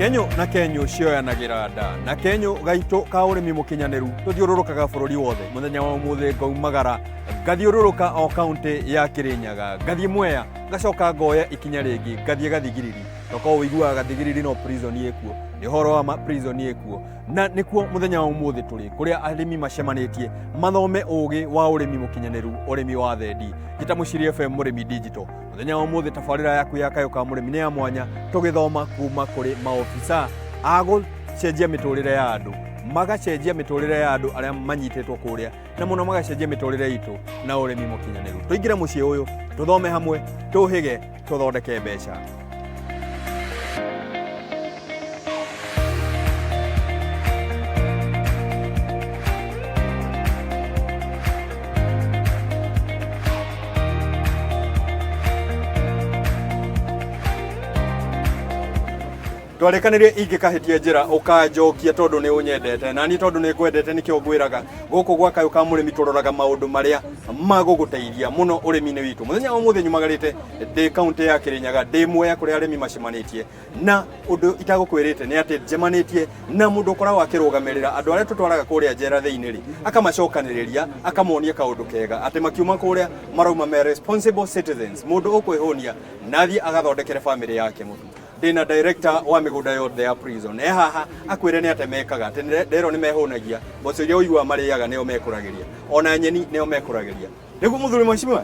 Kenyũ na kenyũ cioyanagĩra nda na kenyũ gaitũ ka ũrĩmi mũkinyanĩru tũthiũrũrũkaga bũrũri wothe. Mũthenya wa ũmũthĩ ngaumagara ngathiũrũrũka o kaũntĩ ya Kĩrĩnyaga, ngathiĩ Mwea, ngacoka ngoya ikinya rĩngĩ ngathiĩ Gathigiriri. Tokorwo ũiguaga Gathigiriri no prison ĩkuo, nĩ ũhoro wa ma prison ĩkuo. Na nĩkuo mũthenya wa ũmũthĩ tũrĩ kũrĩa arĩmi macemanĩtie mathome ũgĩ wa ũrĩmi mũkinyanĩru, ũrĩmi wa thendi. Njĩta Mũciri FM Mũrĩmi Digital. Mũthenya wa ũmũthĩ tabarĩra yaku ya Kayũ ka Mũrĩmi nĩ ya mwanya, tũgĩthoma kuma kũrĩ maobisa a gũcenjia mĩtũrĩre ya andũ, magacenjia mĩtũrĩre ya andũ arĩa manyitĩtwo kũrĩa, na mũno magacenjia mĩtũrĩre itũ na ũrĩmi mũkinyanĩru. Tũingĩre mũciĩ ũyũ, tũthome hamwe, tũhĩge, tũthondeke mbeca. Twarĩkanĩrie ingĩkahĩtia njĩra ũkanjokia tondũ nĩ ũnyendete, na niĩ tondũ nĩ ngwendete nĩkĩo ngwĩraga gũkũ gwa Kayũ ka Mũrĩmi tũroraga maũndũ marĩa magũgũteithia mũno ũrĩmi-inĩ witũ. Mũthenya wa ũmũthĩ nyumagarĩte ndĩ kaũntĩ ya Kĩrĩnyaga, ndĩ Mwea kũrĩa arĩmi macemanĩtie, na ũndũ itagũkwĩrĩte nĩ atĩ njemanĩtie na mũndũ ũkoragwo akĩrũgamĩrĩra andũ arĩa tũtwaraga kũrĩa njera thĩinĩ rĩ, akamacokanĩrĩria akamonia kaũndũ kega atĩ makiuma kũrĩa marauma me responsible citizens, mũndũ ũkwĩhũnia na athiĩ agathondekere famĩlĩ yake mũtu. Ndĩna director wa mĩgũnda yothe ya prison e haha akwĩre nĩ atĩ mekaga atĩ nderwo nĩ mehũnagia mboco iria ũiguaga marĩaga nĩo mekũragĩria, ona nyeni nĩo mekũragĩria. Nĩguo mũthuri mheshimiwa?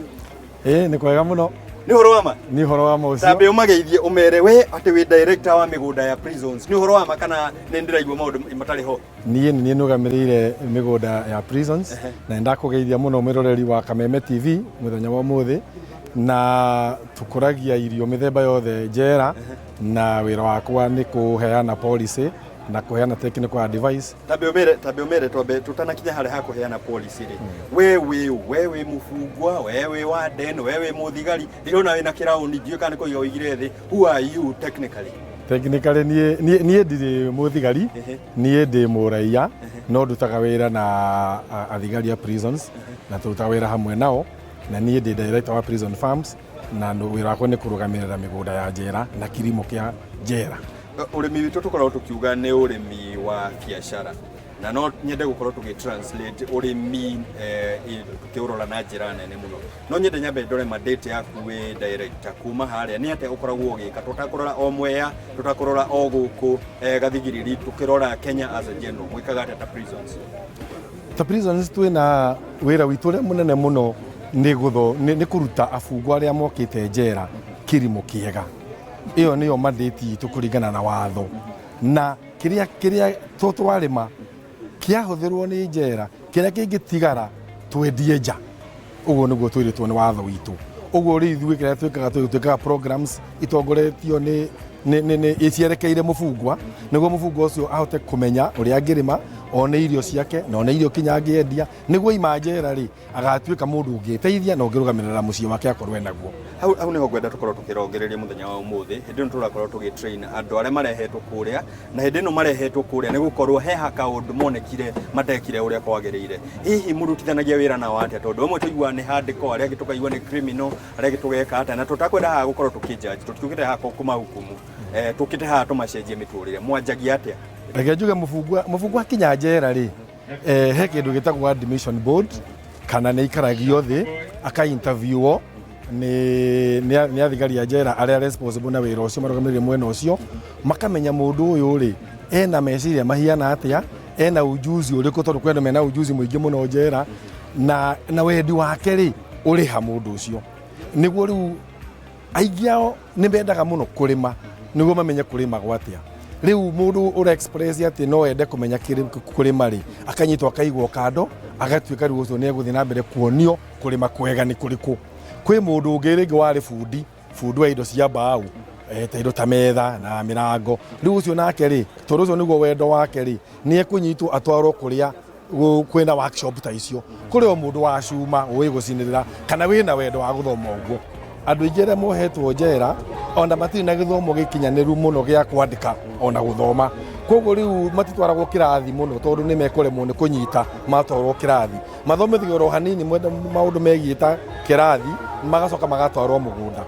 Ĩĩ nĩ kwega mũno. Nĩ ũhoro wa ma? Nĩ ũhoro wa ma ũcio. Tambe ũmageithie ũmere we atĩ wĩ director wa mĩgũnda ya prisons. Nĩ ũhoro wa ma kana nĩ ndĩraigua maũndũ matarĩ ho? Niĩ nĩ niĩ nũgamĩrĩire mĩgũnda ya prisons na nĩ ndakũgeithia mũno mwĩroreri wa Kameme TV mũthenya wa ũmũthĩ, na tũkũragia irio mĩthemba yothe njera, na wĩra wakwa nĩ kũheana policy na kũheana technical advice. Tambe ũmere, tambe ũmere twambe tũtanakinya harĩa ha kũheana policy rĩ, we wĩ ũ? We wĩ mũbungwa, we wĩ warden, we wĩ mũthigari? Ndĩrona wĩna kĩraũni, ndiũĩ kana nĩ kũiga ũigire thĩ. Who are you technically? Technically niĩ ndirĩ mũthigari, niĩ ndĩ mũraiya, no ndutaga wĩra na athigari a prisons, na tũrutaga wĩra hamwe nao, na niĩ ndĩ director wa prison farms, na wĩra wakwa nĩ kũrũgamĩrĩra mĩgũnda ya njera na kirimo kĩa njera. Ũrĩmi witũ tũkoragwo tũkiuga nĩ ũrĩmi wa biacara, na no nyende gũkorwo tũgĩ translate ũrĩmi tũkĩũrora na njĩra nene mũno. No nyende nyambe ndore mandate yaku wĩ director kuma harĩa, nĩ atĩa ũkoragwo ũgĩka tũtakũrora o Mwea, tũtakũrora o gũkũ Gathigiriri, tũkĩrora Kenya as a general, mwĩkaga atĩa ta prisons? Ta prisons twĩna wĩra witũ ũrĩa mũnene mũno nĩ kũruta abungwa arĩa mokĩte njera kĩrimũ kĩega. Ĩyo nĩyo mandate itũ kũringana na watho, na kĩrĩa twarĩma kĩahũthĩrwo nĩ njera, kĩrĩa kĩngĩtigara twendie nja. Ũguo nĩguo twĩrĩtwo nĩ watho witũ. Ũguo rĩu ithuĩ kĩrĩa twĩkaga, twĩkaga programs itongoretio nĩ cierekeire mũbungwa, nĩguo mũbungwa ũcio ahote kũmenya ũrĩa angĩrĩma, one irio ciake na one irio kinya angĩendia, nĩguo aima njera rĩ agatuĩka mũndũ ũngĩteithia na ũngĩrũgamĩrĩra mũciĩ wake akorwo enaguo. Hau nĩho ngwenda tũkorwo tũkĩrongereria mũthenya wa ũmũthĩ. Hĩndĩ ĩno tũrakorwo tũgĩ train andũ arĩa marehetwo kũrĩa, na hĩndĩ ĩno marehetwo kũrĩa nĩ gũkorwo he kaũndũ monekire matekire ũrĩa kwagĩrĩire. Hihi mũrutithanagia wĩra nao atĩa? Tondũ amwe tũiguaga nĩ hardcore, arĩa angĩ tũkaigua nĩ criminal, arĩa angĩ tũgeka atĩa, na tũtakwenda haha gũkorwo tũkĩ judge, tũtiũkĩte haha kũmahukumu, tũkĩte haha tũmacenjie mĩtũrĩre. Mwanjagia atĩa? Reke njuge mũbungwa akinya njera rĩ, he kĩndũ gĩtagwo admission board, kana nĩ aikaragio thĩ aka interviewwo nĩ athigari a njera arĩa responsible na wĩra ũcio, marũgamĩrĩire mwena ũcio, makamenya mũndũ ũyũ rĩ ena meciria mahiana atĩa, ena ujuzi ũrĩkũ, tondũ kwĩ andũ mena ujuzi mũingĩ mũno njera, na wendi wake rĩ ũrĩ ha mũndũ ũcio. Nĩguo rĩu aingĩ ao nĩ mendaga mũno kũrĩma, nĩguo mamenye kũrĩmagwo atĩa. Rĩu mũndũ ũra express atĩ no ende kũmenya kũrĩma rĩ, akanyitwo akaigwo kando, agatuĩka rĩu ũcio nĩ egũthiĩ na mbere kuonio kũrĩma kwega nĩ kũrĩkũ. Kwĩ mũndũ ũngĩ rĩngĩ warĩ bundi, bundi wa indo cia mbaũ, ta indo ta metha na mĩrango. Rĩu ũcio nake rĩ, tondũ ũcio nĩguo wendo wake rĩ, nĩ ekũnyitwo atwarwo kũrĩa kwĩna workshop ta icio, kũrĩ o mũndũ wa cuma ũĩ gũcinĩrĩra kana wĩna wendo wa gũthoma ũguo. Andũ aingĩ arĩa mohetwo njera ona matirĩ na gĩthomo gĩkinyanĩru mũno gĩa kwandĩka ona gũthoma, koguo rĩu matitwaragwo kĩrathi mũno tondũ nĩ mekũremwo nĩ kũnyita matwarwo kĩrathi. Mathomithagio oro hanini maũndũ megiĩ ta kĩrathi, magacoka magatwarwo mũgũnda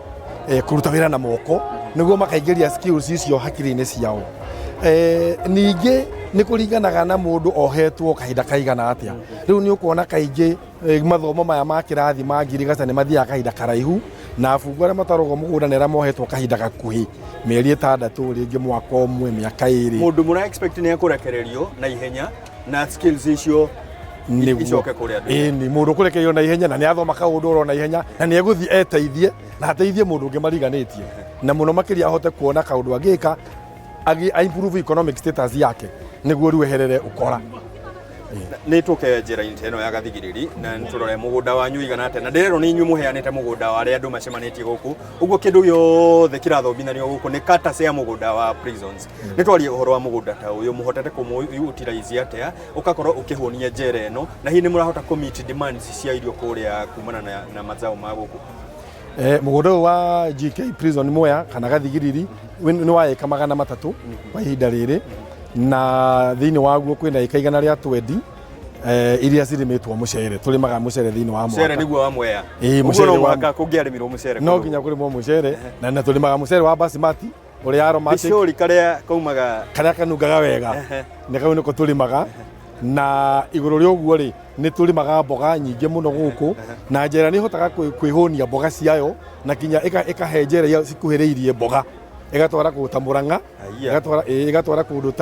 kũruta wĩra na moko, nĩguo makaingĩria skills icio hakiri-inĩ ciao. Ningĩ nĩ kũringanaga na mũndũ ohetwo kahinda kaigana atĩa. Rĩu nĩ ũkuona kaingĩ mathomo maya ma kĩrathi ma ngirigaca nĩ mathiaga kahinda karaihu, na abungwa arĩa matwaragwo mũgũnda nĩ arĩa mohetwo kahinda gakuhĩ, mĩeri 6, rĩngĩ mwaka ũmwe, mĩaka 2. Mũndũ mũra expect nĩ ekũrekererio na ihenya na skills icio Nĩguo. icoke kũrĩ andũ. Ĩni, mũndũ ũkũrekererio na ihenya na nĩ athoma kaũndũ oro na ihenya na nĩ egũthiĩ eteithie na ateithie mũndũ ũngĩ mariganĩtie, na mũno makĩria ahote kuona kaũndũ angĩka a improve economic status yake nĩguo rĩu eherere ũkora. Nĩ tũke njĩra-inĩ ta ĩno ya gathigiriri na nĩ tũrore mũgũnda wanyu ũigana atĩa, na ndĩrerwo nĩ inyuĩ mũheanĩte mũgũnda wa arĩa andũ macemanĩtie gũkũ, ũguo kĩndũ gĩothe kĩrathomithanio gũkũ nĩ kata cia mũgũnda wa prisons. Nĩ twarie ũhoro wa mũgũnda ta ũyũ, mũhotete kũmũ-utilize atĩa ũgakorwo ũkĩhũnia njera ĩno, na hihi nĩ mũrahota kũ meet demands cia irio kũrĩa kumana na mazao ma gũkũ? Mũgũnda ũyũ wa GK Prison Mwea kana Gathigiriri nĩ wa ĩka 300 kwa ihinda rĩrĩ, na thĩinĩ waguo kwĩna ĩka 120 iria cirĩmĩtwo mũcere. Tũrĩmaga mũcere thĩinĩ wa Mũcere mwaka. nĩguo wa Mwea. Ĩĩ, Ũguo mũcere no wa mũhaka kũngĩarĩmirwo mũcere no kũndũ. nginya kũrĩmwo mũcere, na tũrĩmaga mũcere wa basmati ũrĩa aromatic. Bicũri karĩa kaumaga karĩa kanungaga wega, nĩ kau nĩko tũrĩmaga. Na igũrũ rĩa ũguo rĩ, nĩ tũrĩmaga mboga nyingĩ mũno gũkũ, na njera nĩ ĩhotaga kwĩhũnia mboga ciayo, na kinya ĩkahe njera iria cikuhĩrĩirie mboga, ĩgatwara kũndũ ta Mũrang'a, Aya. ĩgatwara kũndũ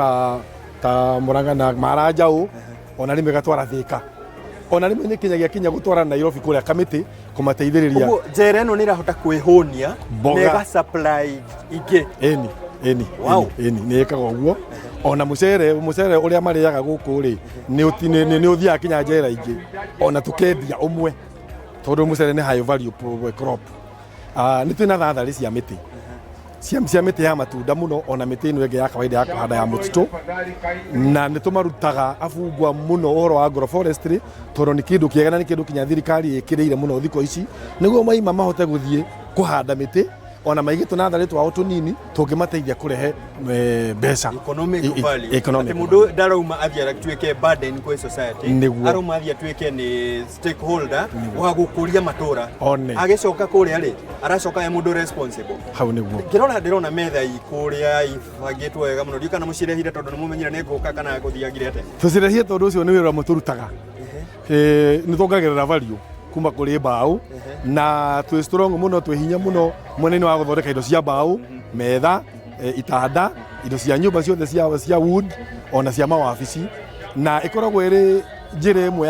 ta Mũrang'a na Maranjaũ, ona rĩmwe ĩgatwara Thĩka, ona rĩmwe nĩ kinyagia kinya gũtwara Nairobi kũrĩa Kamĩtĩ kũmateithĩrĩria. Ũguo njera ĩno nĩ ĩrahota kwĩhũnia Mboga. na ĩga supply ingĩ. Ĩni, ĩni. Wow. Ĩni, nĩ ĩkaga ũguo. Ona mũcere ũrĩa marĩaga gũkũ rĩ, nĩ ũthiaga kinya njera ingĩ, ona tũkendia ũmwe, tondũ mũcere nĩ high value crop. Nĩ twĩna thatharĩ cia mĩtĩ, cia mĩtĩ ya matunda mũno, ona mĩtĩ ĩno ĩngĩ ya kawaida ya kũhanda ya mũtitũ, na nĩ tũmarutaga abungwa mũno ũhoro wa agroforestry, tondũ nĩ kĩndũ kĩega na nĩ kĩndũ kinya thirikari ĩkĩrĩire mũno thikũ ici, nĩguo maima mahote gũthiĩ kũhanda mĩtĩ, ona maigĩtwo natharĩ twao tũnini tũngĩmateithia kũrehe mbeca. Economic value. Economic Atĩ mũndũ ndarauma athiĩ atuĩke burden kwĩ society. Nĩguo. Arauma athiĩ atuĩke nĩ stakeholder wa gũkũria matũra. One. Agĩcoka kũrĩa rĩ, aracoka e mũndũ responsible. Hau nĩguo. Ngĩrora ndĩrona metha ikũrĩa ibangĩtwo wega mũno, ndiũĩ kana mũcirehire tondũ nĩ mũmenyire nĩ ngũka kana gũthiagire atĩa. Tũcirehie tondũ ũcio nĩ wĩra ũmwe tũrutaga. Nĩ tuongagĩrĩra value kuma kũrĩ mbaũ, na twĩ strong mũno, twĩ hinya mũno mwena-inĩ wa gũthondeka indo cia mbaũ, metha, itanda, indo cia nyũmba ciothe cia wood, ona cia mawabici, na ĩkoragwo ĩrĩ njĩra ĩmwe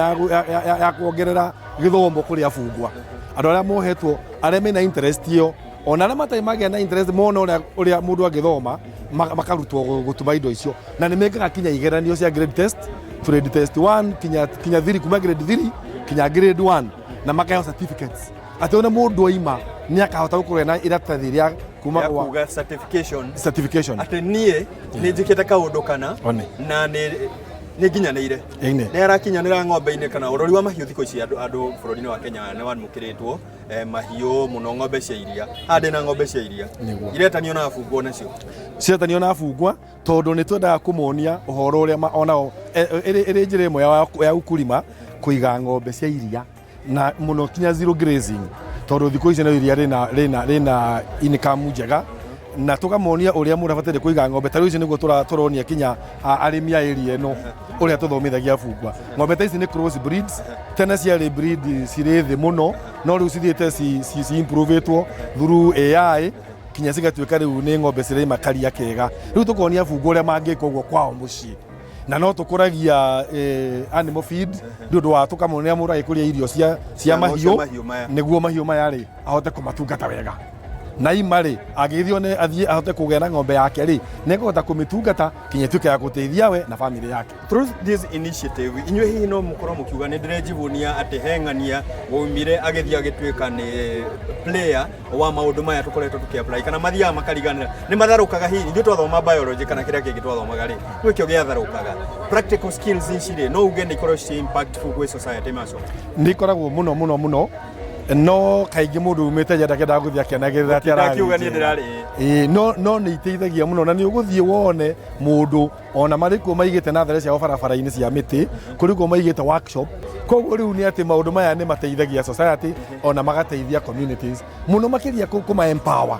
ya kuongerera gĩthomo kũrĩ abungwa, andũ arĩa mohetwo, arĩa mena interest ĩyo, ona arĩa matarĩ magĩa na interest, mona ũrĩa mũndũ angĩthoma, makarutwo gũtuma indo icio, na nĩ mekaga kinya igeranio cia grade test, grade test 1 kinya 3, kuma grade 3 kinya grade 1, na makaheo certificates atĩ ona mũndũ aima nĩ akahota gũkorwo ena iratathi rĩa kuma Ya gwa kuga certification. Certification. Atĩ niĩ nĩ njĩkĩte kaũndũ kana One. na nĩ nginyanĩire. Ĩne. Nĩ arakinyanĩra ng'ombe-inĩ kana ũrori wa mahiũ. Thikũ ici andũ bũrũri-inĩ wa Kenya nĩ wamũkĩrĩtwo mahiũ mũno, ng'ombe cia iria. Haha ndĩna ng'ombe cia iria. Nĩguo. Iretanio na abungwo nacio. Ciretanio na abungwa tondũ nĩ twendaga kũmonia ũhoro ũrĩa onao ĩrĩ njĩra ĩmwe ya ukulima, kũiga ng'ombe cia iria na mũno kinya zero grazing, tondũ thikũ ici no iria rĩna income njega, na tũkamonia ũrĩa mũndũ abataire kũiga ng'ombe. Ta rĩu ici nĩguo tũronia kinya arĩmi a area ĩno ũrĩa tũthomithagia abungwa. Ng'ombe ta ici nĩ cross breeds, tene ciarĩ breed cirĩ thĩ mũno, no rĩu cithiĩte ci improvetwo through AI kinya cigatuĩka rĩu nĩ ng'ombe ciraima karia kega. Rĩu tũkonia abungwa ũrĩa mangĩka ũguo kwao mũciĩ, na no tũkũragia animal feed nĩ ũndũ wa tũkamonia mũndũ agĩkũria irio cia Cia mahiũ, mahiũ maya. Nĩguo mahiũ maya rĩ ahote kũmatungata wega, na ima rĩ angĩgĩthiĩ one athiĩ ahote kũgĩa na ng'ombe yake rĩ, nĩ ekũhota kũmĩtungata kinya ĩtuĩke ya gũteithia we na bamĩrĩ yake. Through this initiative, inyuĩ hihi no mũkorwo mũkiuga nĩ ndĩrejivunia atĩ he ng'ania waumire agĩthiĩ agĩtuĩka nĩ player wa maũndũ maya tũkoretwo tũkĩ apply, kana mathiaga makariganĩra, nĩ matharũkaga? Hihi ithuĩ twathoma biology kana kĩrĩa kĩngĩ twathomaga rĩ, gwĩ kĩo gĩatharũkaga. Practical skills ici rĩ, no uge nĩ ikorwo ci impactful gwĩ society maco? Nĩ ikoragwo mũno mũno mũno, no kaingĩ mũndũ umĩte nja ndakĩendaga gũthiĩ akĩanagĩrĩra atĩ ararĩ Ndakiuga niĩ njera. ndĩrarĩ. Ĩĩ, no nĩ iteithagia mũno, na nĩ ũgũthiĩ wone mũndũ ona marĩ kuo maigĩte natharĩ ciao barabara-inĩ cia mĩtĩ, kũrĩ kuo maigĩte workshop. Koguo rĩu nĩ atĩ maũndũ maya nĩ mateithagia society, ona magateithia communities mũno makĩria kũma empower.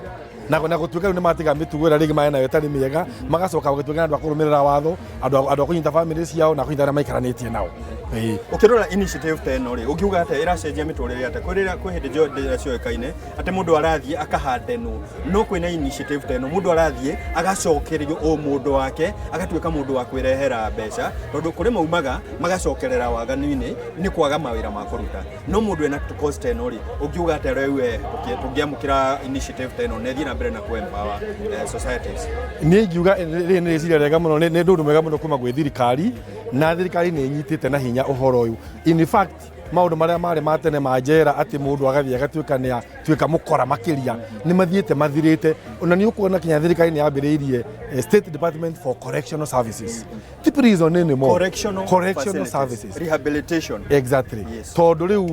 Na gũtuĩka rĩu nĩ matiga mĩtugo ĩrĩa rĩngĩ marĩ nayo ĩtarĩ mĩega, magacoka gũgĩtuĩka andũ a kũrũmĩrĩra watho, andũ a kũnyita bamĩrĩ ciao na kũnyita arĩa maikaranĩtie nao. Ĩĩ. Ũkĩrora initiative ta ĩno rĩ, ũngiuga atĩa ĩracenjia mĩtũrĩre atĩa? Kwĩ rĩrĩa kwĩ hĩndĩ njĩra cioĩkaine atĩ mũndũ arathiĩ akahandenwo, no kwĩna initiative ta ĩno mũndũ arathiĩ agacokerio ũmũndũ wake, agatuĩka mũndũ wa kwĩrehera mbeca, tondũ kũrĩ maumaga magacokerera waganu-inĩ nĩ kwaga mawĩra ma kũruta. No mũndũ ena course ta ĩno rĩ, ũngiuga atĩa rĩu we tũngĩamũkĩra initiative ta ĩno na ĩthiĩ na mbere na kũ empower societies? Niĩ ingiuga rĩrĩ nĩ rĩciria rĩega mũno, nĩ ũndũ mwega mũno kuma gwĩ thirikari, na thirikari nĩ ĩnyitĩte na hinya ũhoro ũyũ. In fact, maũndũ marĩa marĩ ma tene ma njera atĩ mũndũ agathiĩ agatuĩka nĩ atuĩka mũkora makĩria nĩ mathiĩte mathirĩte. Ona nĩ ũkuona kinya thirikari nĩ yambĩrĩirie State Department for Correctional Services, ti prison anymore. Correctional, Correctional facilities. Services. Rehabilitation. Exactly. Yes. Tondũ rĩu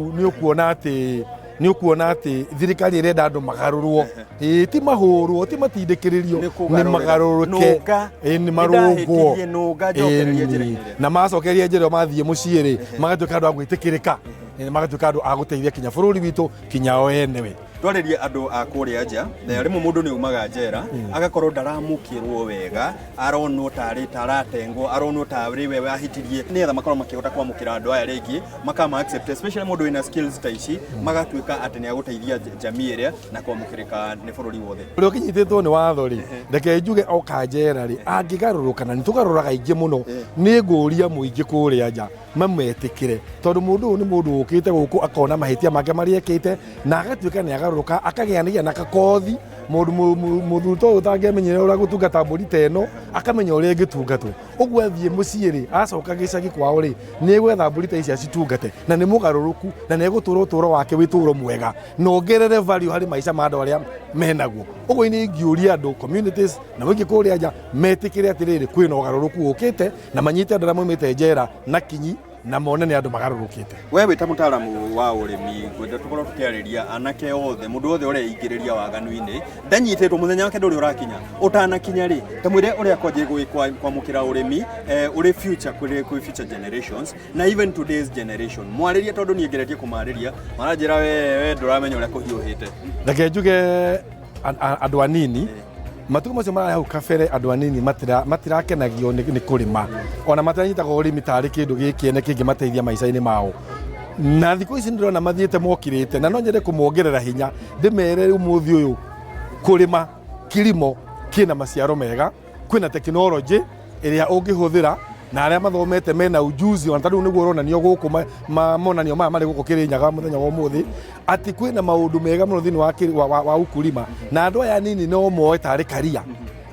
nĩ ũkuona atĩ thirikari ĩrenda andũ magarũrwo. Ĩĩ, ti mahũrwo, ti matindĩkĩrĩrio. Nĩ nĩ kũgarũrĩra. magarũrũke. Nũnga. Ĩĩ, nĩ marũngwo. Nĩndahĩtirie, nũnga, njokereria njĩra Ĩni. ĩrĩa. Na macokeria njĩra ĩyo mathiĩ mũciĩ rĩ, magatuĩka andũ a gwĩtĩkĩrĩka. Ĩĩ, magatuĩka andũ a gũteithia kinya bũrũri witũ, kinya o enewe. Twarĩrie andũ a kũrĩa nja, na rĩmwe mũndũ nĩ umaga njera agakorwo ndaramũkĩrwo wega, aronwo tarĩ taratengwo, aronwo tarĩ we wahĩtirie, nĩgetha makorwo makĩhota kwamũkĩra andũ aya rĩngĩ makama accept, especially mũndũ wĩna skills ta ici, magatuĩka atĩ nĩ agũteithia jamii ĩrĩa na kwamũkĩrĩka nĩ bũrũri wothe. Ũrĩa ũkĩnyitĩtwo nĩ watho rĩ, reke njuge oka njera rĩ, angĩgarũrũka, na nĩ tũgarũraga aingĩ mũno, nĩ ngũria mũingĩ kũrĩa nja mametĩkĩre, tondũ mũndũ ũyũ nĩ mũndũ ũkĩte gũkũ akona mahĩtia make marĩa ekĩte na agatuĩka nĩ agarũrũka, akagĩa na kakothi. Mũndũ mũthuri ta ũyũ ũtangĩamenyire ũrĩa gũtungata mbũri ta ĩno, akamenya ũrĩa ĩngĩtungatwo. Ũguo athiĩ mũciĩ rĩ, acoka gĩcagi kwao rĩ, nĩ egwetha mbũri ta ici acitungate, na nĩ mũgarũrũku na nĩ egũtũra ũtũro wake wĩ tũro mwega na ongerere value harĩ maica ma andũ arĩa menaguo. Ũguo nĩ ingĩũria andũ, communities na mũingĩ kũrĩa nja, metĩkĩre atĩrĩrĩ, kwĩna ũgarũrũku ũkĩte, na manyite andũ arĩa maumĩte njera na kinyi na mone nĩ andũ magarũrũkĩte. We wĩ ta mũtaaramu wa ũrĩmi, ngwenda tũkorwo tũkĩarĩria anake othe, mũndũ wothe ũreingĩrĩria waganu-inĩ ndanyitĩtwo, mũthenya wake ndũrĩ ũrakinya, ũtanakinya rĩ, ta mwĩre ũrĩa kwanjia kwamũkĩra ũrĩmi ũrĩ future kwĩ future generations na even today's generation. Mwarĩrie, tondũ niĩ ngeretie kũmarĩria maranjĩra we ndũramenya ũrĩa kũhiũhĩte. Reke njuge andũ anini matukũ macio mararĩ hau kabere, andũ anini matirakenagio nĩ kũrĩma, ona matiranyitaga ũrĩmi tarĩ kĩndũ gĩkĩene kĩngĩmateithia maica-inĩ mao. Na thikũ ici ndĩrona mathiĩte mokĩrĩte, na no nyende kũmongerera hinya, ndĩmere rĩu mũthĩ ũyũ kũrĩma kilimo kĩna maciaro mega, kwĩna tekinoronjĩ ĩrĩa ũngĩhũthĩra, na arĩa mathomete mena ujuzi. Ona ta rĩu nĩguo ũronanio gũkũ monanio maya marĩ gũkũ Kĩrĩnyaga mũthenya wa ũmũthĩ, atĩ kwĩna maũndũ mega mũno thĩinĩ wa ukulima, na andũ aya anini no moe tarĩ karia,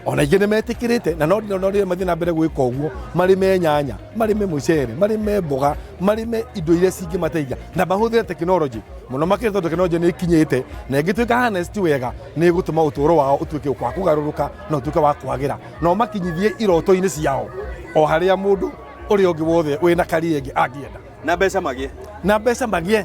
ona ingĩ nĩ metĩkĩrĩte, na no rĩrĩa mathiĩ na mbere gwĩka ũguo, marĩme nyanya, marĩme mũcere, marĩme mboga, marĩme indo iria cingĩmateithia na mahũthĩre tekinoronjĩ mũno makĩria, tondũ tekinoronjĩ nĩ ĩkinyĩte na ĩngĩtuĩka harnessed wega nĩ ĩgũtũma ũtũũro wao ũtuĩke wa kũgarũrũka na ũtuĩke wa kwagĩra na ũmakinyithie iroto-inĩ ciao o harĩa mũndũ ũrĩa ũngĩ wothe wĩna career ĩngĩ angĩenda. Na mbeca magĩe. Na mbeca magĩe,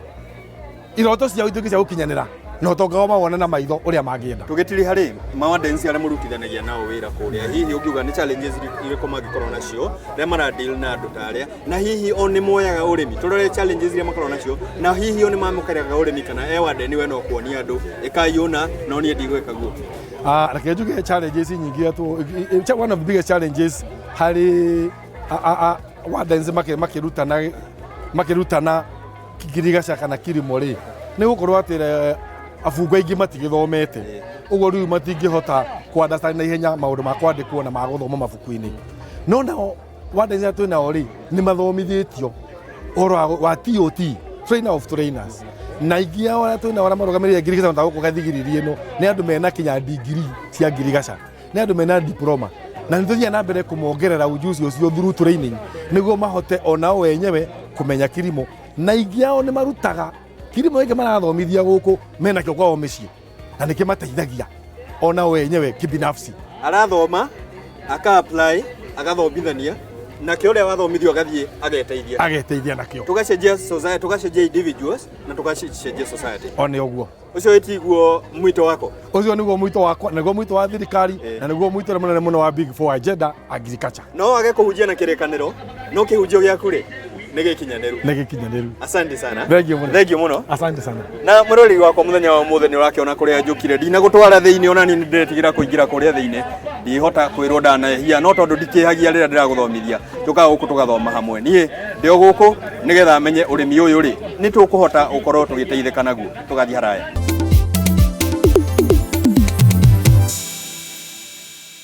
iroto ciao ituĩke cia gũkinyanĩra na ũtonga wao mawone na maitho ũrĩa mangĩenda. Tũgĩtiriha rĩ, mawardens arĩa mũrutithanagia nao wĩra kũrĩa, hihi ũngiuga nĩ challenges irĩkũ mangĩkorwo nacio rĩrĩa mara deal na andũ ta arĩa, na hihi o nĩ moyaga ũrĩmi? Tũrore challenges iria makoragwo nacio, na hihi o nĩ mamũkĩraga ũrĩmi, kana e warden we no kuonia andũ ĩkai ũna, no niĩ ndigwĩka guo? Ah, reke njuge challenges nyingĩ one of the biggest challenges harĩ wardens makĩrutana ngirigaca kana kirimo rĩ, nĩ gũkorwo atĩ abungwa aingĩ matigĩthomete ũguo, rĩu matingĩhota kũ understand na ihenya maũndũ ma kwandĩkwo na ma gũthoma mabuku-inĩ. No nao wardens arĩa twĩ nao rĩ, nĩ mathomithĩtio ũhoro wa TOT, trainer of trainers, na aingĩ ao arĩa twĩ nao arĩa marũgamĩrĩire ngirigaca ta gũkũ gathigiriri ĩno nĩ andũ mena kinya ndigiri cia ngirigaca, nĩ andũ mena diploma, na nĩ tũthiaga na mbere kũmongerera ujuzi ũcio through training nĩguo mahote onao wenyewe kũmenya kirimo. Na aingĩ ao nĩ marutaga kirimo gĩkĩ marathomithia gũkũ menakĩo kwao mĩciĩ, na nĩ kĩmateithagia onao wenyewe kibinafsi. Arathoma, aka apply, agathomithania nakĩo, ũrĩa wathomithio agathiĩ ageteithia. Ageteithia nakĩo. Tũgacenjia society, tũgacenjia individuals na tũgacenjia society. O nĩ ũguo. Ũcio ĩtiguo mwito wako? Ũcio nĩguo mwito wakwa, nĩguo mwito wa thirikari, na nĩguo mwito ũrĩa mũnene mũno wa Big Four agenda, agriculture. No wage kũhunjia na kĩrĩkanĩro, no kĩhunjio gĩaku rĩ, Nĩ gĩkinyanĩru. Nĩ gĩkinyanĩru. Asante sana. Thengiũ mũno. Thengiũ mũno. Asante sana. Na mũrori wakwa, mũthenya wa ũmũthĩ nĩ ũrakĩona kũrĩa njũkire. Ndinagũtwara thĩinĩ, ona niĩ nĩ ndĩretigĩra kũingĩra kũrĩa thĩinĩ, ndihota kwĩrwo ndanehia, no tondũ ndikĩhagia rĩrĩa ndĩragũthomithia, tũkaga gũkũ tũgathoma hamwe. Niĩ ndĩ o gũkũ nĩgetha menye ũrĩmi ũyũ rĩ, nĩ tũkũhota gũkorwo tũgĩteithĩka naguo tũgathiĩ haraya.